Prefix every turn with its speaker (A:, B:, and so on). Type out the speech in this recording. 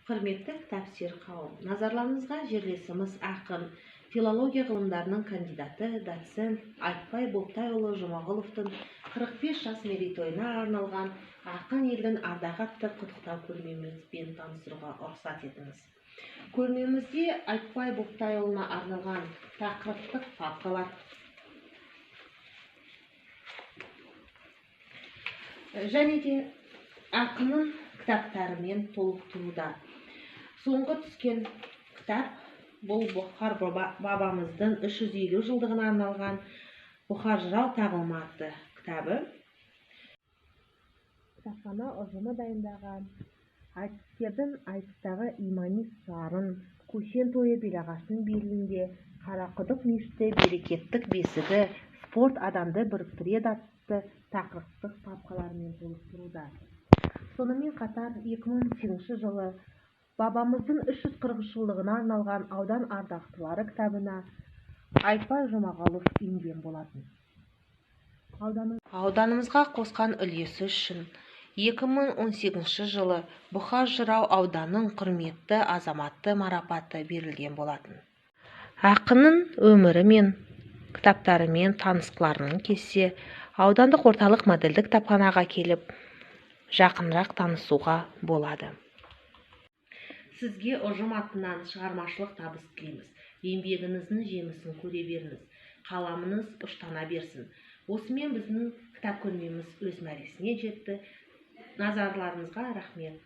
A: Құрметті кітапсүйер қауым, назарларыңызға жерлесіміз ақын, филология ғылымдарының кандидаты, доцент Айтбай Боптайұлы Жұмағұловтың 45 жас мерейтойына арналған «Ақын елдің ардағы» атты құттықтау көрмемізбен таныстыруға рұқсат етіңіз. Көрмемізде Айтбай Боптайұлына арналған тақырыптық папкалар және де ақынның кітаптарымен толықтыруда. Соңғы түскен кітап бұл Бұхар бабамыздың 350 жылдығына арналған «Бұхар жырау тағылымы» атты кітабы. Кітапхана ұжымы дайындаған «Айтыскердің айтыстағы имани сарын», «Көшен тойы белағаштың белінде», «Қарақұдық мешіті берекеттің бесігі», «Спорт адамды біріктіреді» атты тақырыптық папкаларымен толықтыруда. Сонымен қатар 2008 жылы бабамыздың 340 жылдығына арналған «Аудан ардақтылары» кітабына Айтбай Жұмағұлов енген болатын. Ауданымызға қосқан үлесі үшін 2018 жылы Бұхар жырау ауданның құрметті азаматы марапаты берілген болатын. Ақынның өмірі мен кітаптарымен танысқыларың келсе, аудандық орталық модельді кітапханаға келіп, жақынырақ танысуға болады. Сізге ұжым атынан шығармашылық табыс тілейміз. Еңбегіңіздің жемісін көре беріңіз. Қаламыңыз ұштана берсін. Осымен біздің кітап көрмеміз өз мәресіне жетті. Назарларыңызға рахмет.